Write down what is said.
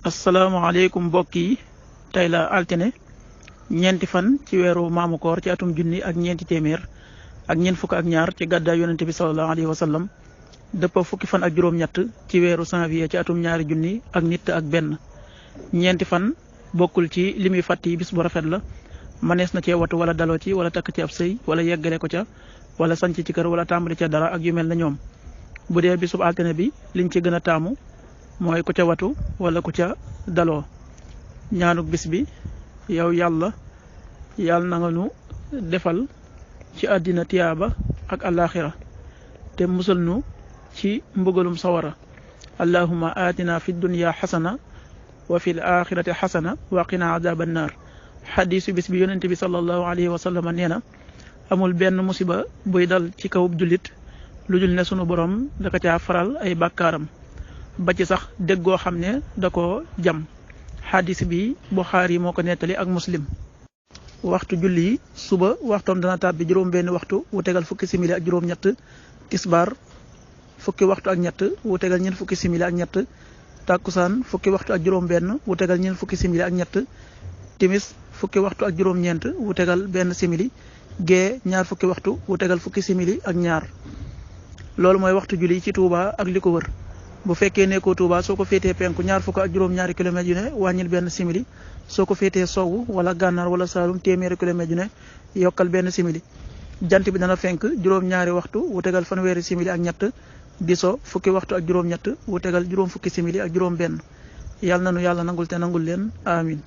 asalaamaaleykum mbokk yi tey la altine ñeenti fan ci weeru maamu koor ci atum junni ak ñeenti téeméer ak ñeent fukk ak ñaar ci gàddaay yonente bi sallallahu alayhi wa sallam dëppoo fukki fan ak juróom-ñett ci weeru janvier ci atum ñaari junni ak nit ak benn. ñeenti fan bokkul ci li muy fàtt yi bis bu rafet la manees na cee watu wala daloo ci wala takk ci ab sëy wala yeggale ko ca wala sanc ci kër wala tàmbali ca dara ak yu mel na ñoom. bu dee bisub altine bi liñ ci gën a taamu mooy ku ca watu wala ku ca daloo. ñaanuk bis bi yow yàlla na nga nu defal ci àddina tiyaaba ak alaxira te musal nu ci mbugalum sawara. allahumma atina fi dunya xasana wa fi l axirati xasana wa qina adaba annar. xadiisu bis bi yonente bi sallallahu alayhi wa sallam nee na amul benn musiba buy dal ci kawub jullit lu dul ne sunu borom da ko caa faral ay bàkkaaram ba ci sax déggoo xam ne da ko jam. xadis bi Buxaari moo ko nettali ak Muslim. waxtu julli yi suba waxtoom dana tàbbi juróom-benn waxtu wu tegal fukki simili ak juróom-ñett. tisbaar fukki waxtu ak ñett wu tegal ñeent fukki simili ak ñett. tàkkusaan fukki waxtu ak juróom-benn wu tegal ñeent fukki simili ak ñett. timis fukki waxtu ak juróom-ñeent wu tegal benn simili. gee ñaar fukki waxtu wu tegal fukki simili ak ñaar. loolu mooy waxtu julli ci Touba ak li ko wër. bu fekkee nekkoo Touba soo ko féetee penku ñaar fukk ak juróom-ñaari kilomètres yu ne wàññil benn simili. soo ko féetee sowwu wala gànnaar wala saalum téeméeri kilomètres yu ne yokkal benn simili. jant bi dana fenk juróom-ñaari waxtu wu tegal fanweeri simili ak ñett. di so fukki waxtu ak juróom-ñett wu tegal juróom fukki simili ak juróom benn. yàlla na nu yàlla nangul te nangul leen amin